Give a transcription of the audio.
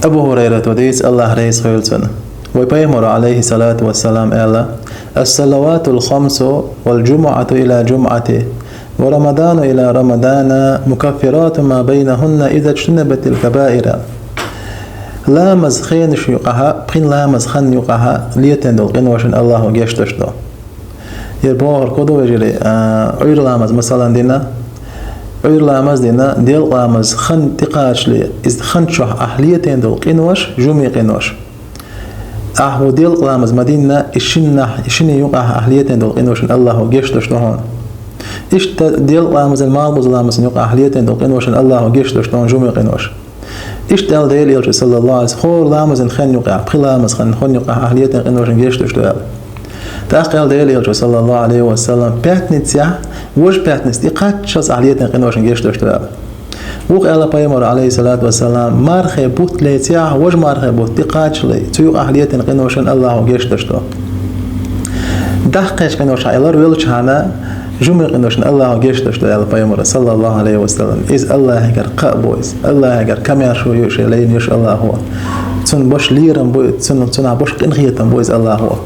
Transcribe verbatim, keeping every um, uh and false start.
Абу Хурайрата дийцад, Аллахь реза хуьлда цунна. Вай Пайхамара, Ӏалайхи салату вассалам, аьлла: «Ас-салаватул хамсу вал джумуӀату иля джумуӀати, ва Рамадану иля Рамадана, мукаффирату ма байнахунна иза джтунибатил кабаира». Ламаз хенаш юкъахьа, пхи ламаз хан юкъахьа летийна долу къиношна Аллахьо гечдеш ду. Ер бохург хӀун ду, вежарий, а, Ӏуьйра ламаз, масалан, дина, Ӏуьйра ламаз дина, делкъа ламаз хан тӀекхачале, иза хан чохь ахь летийна долу къинош, жуме къинош. Ахь хӀу делкъа ламаз ма динна, и шиннахь, и шинна юкъахь ахь летийна долу къиношна Аллахьо гечдеш ду хьуна. Иштта делкъа ламазан, малхбуза ламазан юкъахь ахь летийна долу къиношна Аллахьо гечдеш ду хьуна жуме къинош. Иштта аьлла Делан Элчано, саллаллаху Ӏалайхи ва саллам, хӀора ламазан хан юкъахь, пхи ламаз хан, хан юкъахь ахь летийна къиношна гечдеш ду аьлла. ТӀаккха аьлла Делан Элчано, саллаллаху Ӏалайхи ва саллам, пятницехь, важа пятница тӀекхаччалц ахь летийна къиношна гечдеш ду аьлла. Вукху аьлла Пайхамара, Ӏалайхи салату ва салам, мархе бутт лецахь, важа мархе бутт тӀекхачале, цу юкъахь летийна къиношна Аллахьо гечдеш ду. Даккхийчу къиношна аьлла, веллачхьана, жуме къиношна Аллахьо гечдеш ду аьлла Пайхамара, саллаллаху Ӏалайхи ва саллам. Иза Аллахьегара кхаъ бу иза. Аллахьегара комаьршо ю шен лайна йиш Аллахьо. Цунна беш лерам бу, цунна, цунах беш къинхетам бу иза Аллахьо.